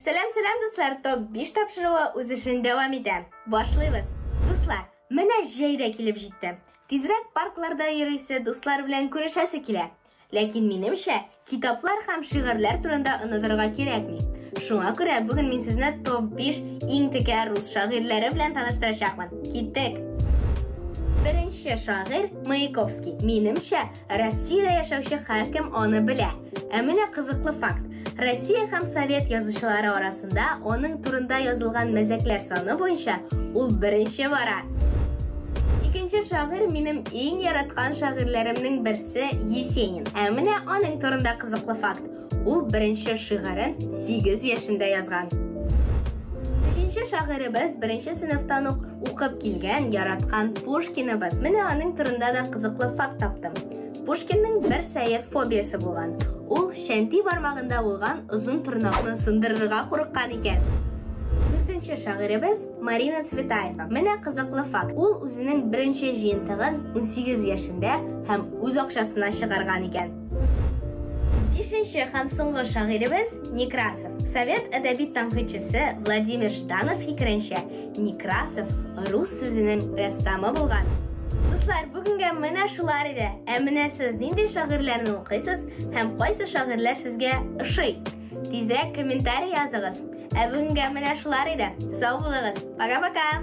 Сәлам, сәлам, дуслар! Топ 5 тапшыруы үз эшен дәвам итә. Башлыйбыз. Дуслар, менә җәй дә килеп җитте. Тизрәк паркларда йөрисе, дуслар белән күрешәсе килә. Ләкин минемчә, китаплар һәм шигырьләр турында онытырга кирәкми. Шуңа күрә бүген мин сезне топ-5 иң текә рус шагыйрьләре белән таныштырачакмын. Киттек! Беренче шагыйрь Маяковский. Минемчә, Россиядә яшәүче һәркем аны белә. Ә менә кызыклы факт. Россия һәм совет язучылары арасында аның турында язылган мәзәкләр саны буенча ул беренче бара. Икенче шагыйрь минем иң яраткан шагыйрьләремнең берсе Есенин. Ә менә аның турында кызыклы факт. Ул беренче шигырен 8 яшендә язган. Өченче шагыйребез беренче сыйныфтан ук укып килгән, яраткан Пушкиныбыз. Менә аның турында да кызыклы факт таптым. Пушкинның бер сәер фобиясе булган. Ул чәнти бармагында булган озын тырнакны сындырырга курыккан икән. Дүртенче шагыйребез Марина Цветаева. Менә кызыклы факт. Ул үзенең беренче җыентыгын 18 яшендә һәм үз акчасына чыгарган икән. Бишенче һәм соңгы шагыйребез Некрасов. Совет әдәби тәнкыйтьчесе Владимир Жданов фикеренчә, Некрасов рус сүзенең рәссамы булган. Дуслар, бүгенгә менә шулар иде. Ә менә сез нинди шагыйрьләрне укыйсыз һәм кайсы шагыйрьләр сезгә ошый? Тизрәк комментарий языгыз. Ә бүгенгә менә шулар иде. Сау булыгыз. Пока-пока.